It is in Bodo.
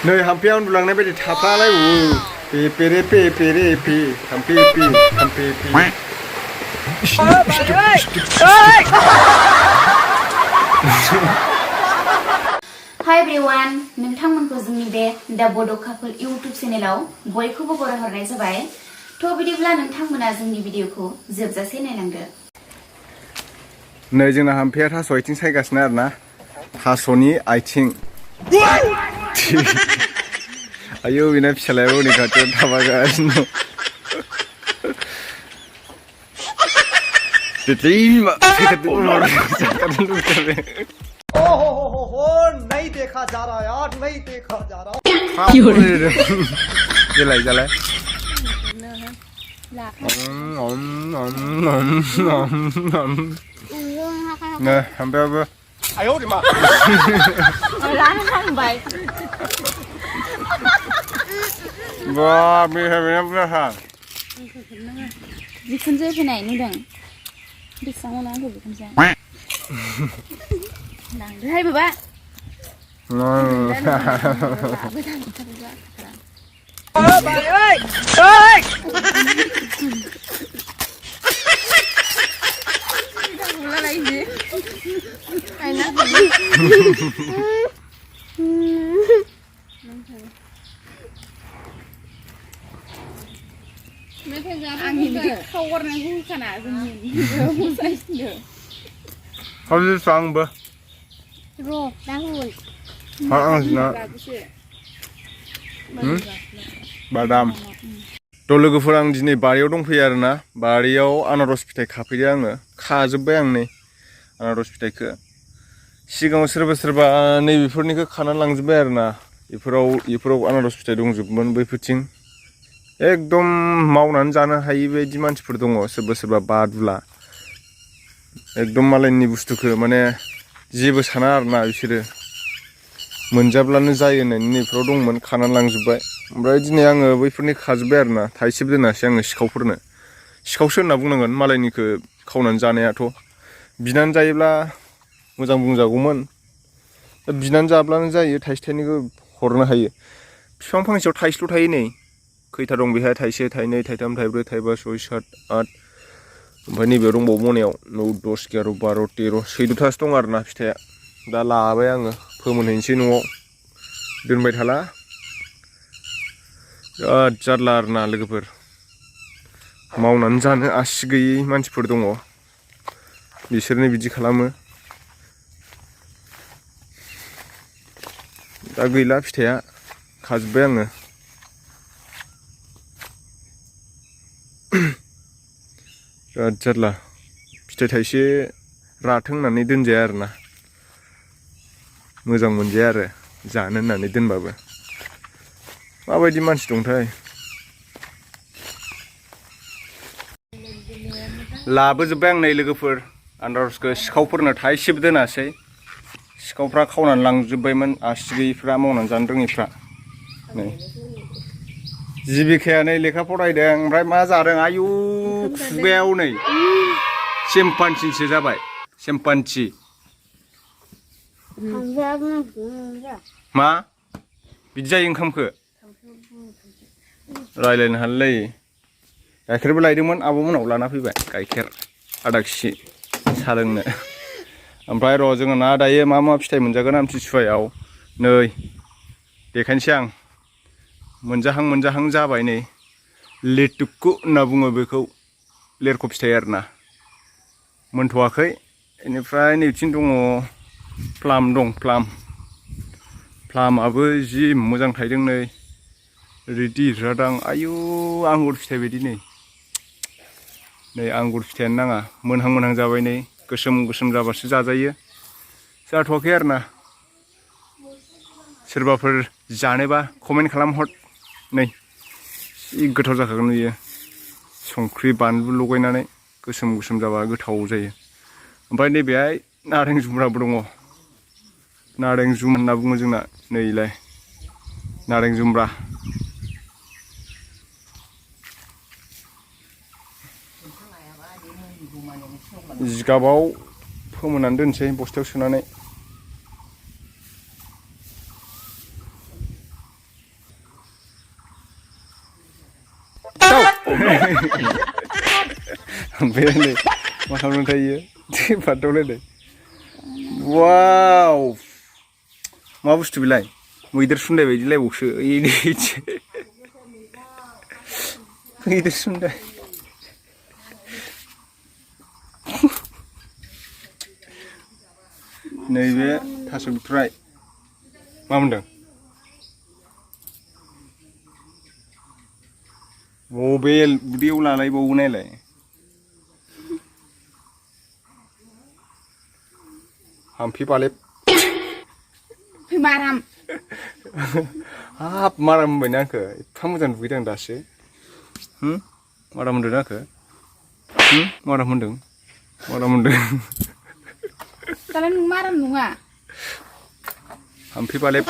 नै हाम्फेया उन्दुलांनाय बायदि थाफ्लालाय पे पेरे पे पेरे पे हाम्फे पे हाम्फे पे Hi everyone, नोंथांमोनखौ जोंनि बे दा बड' कापोल YouTube चेनेलाव बयखौबो बरायहरनाय जाबाय। थ' बिदिब्ला नोंथांमोना जोंनि भिडिअखौ जोबजासे नायलांदो। नै जोंना हाम्फेया थास' आथिं सायगासिनो आरोना थास'नि आथिं आयौ बेना फिसालायाबो हनै खाथियाव थाबागासिनो ओहो नहीं देखा जा रहा यार नहीं देखा जा रहा जालाय जालाय नै हाम्फेयाबो आयौ रे मा लानो थांबाय बा बेना बुरजा बिखुनजो फैनाय नुदों बेसेबां नांगौ बिखुनजो लांदोहाय बाबा आंनि बिदि खावगारनायखौ होखाना जोंनि मोसाइसिनो How's this song, bro? र' दा होन बादाम थ' लोगोफोर आं दिनै बारियाव दंफैयो आरोना बारियाव आनारस फिथाइ खाफैदो आङो खाजोब्बाय आं नै आनारस फिथाइखौ सिगाङाव सोरबा नैबेफोरनिखौ खानानै लांजोब्बाय आरोना बेफोराव आनारस फिथाइ दंजोबोमोन बैफोरथिं एकदम मावनानै जानो हायि बायदि मानसिफोर दङ सोरबा बादुला एकदम मालायनि बुस्थुखौ माने जेबो साना आरोना बिसोरो मोनजाब्लानो जायो होननानै नैफोराव दंमोन खानानै लांजोब्बाय ओमफ्राय दिनै आङो बैफोरनि खाजोब्बाय आरोना थाइसेबो दोनासै आङो सिखावफोरनो सिखावसो होनना बुंनांगोन मालायनिखौ खावनानै जानायाथ' बिनानै जायोब्ला मोजां बुंजागौमोन बिनानै जाब्लानो जायो थाइसे थाइनैखौ हरनो हायो बिफां फांसेयाव थाइसेल' थायो नै खैथा दं बेहाय थाइसे थाइनै थाइथाम थाइब्रै थाइबा सय सात आठ ओमफ्राय नैबेयाव दंबावो मनायाव 9 10 11 12 13 14थासो दं आरोना फिथाइया दा लाबाय आङो फोमोनहैनोसै न'आव दोनबाय थाला बिराद जारला आरोना लोगोफोर मावनानै जानो आसि गैयै मानसिफोर दङ बिसोरनो बिदि खालामो दा गैला फिथाइया खाजोब्बाय आङो बिराद जारला फिथाइ थाइसे राथों होननानै दोनजाया आरोना मोजां मोनजाया आरो जानो होननानै दोनबाबो माबायदि मानसि दंथाय लाबोजोब्बाय आं नै लोगोफोर आनारसखौ सिखावफोरनो थाइसेबो दोनासै सिखावफ्रा खावनानै लांजोब्बायमोन आसि गैयिफ्रा मावनानै जानो रोङिफ्रा नै जिबिकाया नै लेखा फरायदों ओमफ्राय मा जादों आयु खुगायाव नै सेम्पान्सिसो जाबाय सेम्पान्सि मा बिदि जायो ओंखामखौ रायज्लायनो हालाय गाइखेरबो लायदोंमोन आब'मोनाव लाना फैबाय गाइखेर आधा केजि साहा लोंनो ओमफ्राय र' जोङो ना दायो मा फिथाइ मोनजागोन आमथिसुवायाव नै देखायनोसै आं मोनजाहां जाबाय नै लेटुकु होनना बुङो बेखौ लेरख' फिथाइ आरोना मोनथ'वाखै बेनिफ्राय नैथिं दङ प्लाम दं प्लामाबो जि मोजां थायदों नै रेडि रादां आयु आंगुर फिथाइ बायदि नै आंगुर फिथाइयानो नाङा मोनहां जाबाय नै गोसोम जाबासो जाजायो जाथ'वाखै आरोना सोरबाफोर जानोबा कमेन्ट खालामहर नै जि गोथाव जाखागोन बियो संख्रि बानलु लगायनानै गोसोम जाबा गोथाव जायो ओमफ्राय नैबेहाय नारें जुमब्राबो दङ नारें जुम होनना बुङो जोंना नैलाय नारें जुमब्रा जिगाबाव फोमोननानै दोनसै बस्थायाव सोनानै ओमफ्राय नै मा खालामनानै थायो फाथावलायदों वाव मा बुस्थु बेलाय मैदेर सुन्दाय बायदि लायबावसो मैदेर सुन्दाय नैबे थास' बिथराय मा मोनदों बबे उदैयाव लालायबावो नायलाय हाम्फि बालेब माराम हाब माराम होनबायना आंखो एफा मोजां दुगैदों आं दासो माराम होनदों आंखो माराम होनदों दालाय नों माराम नङा हाम्फि बालेब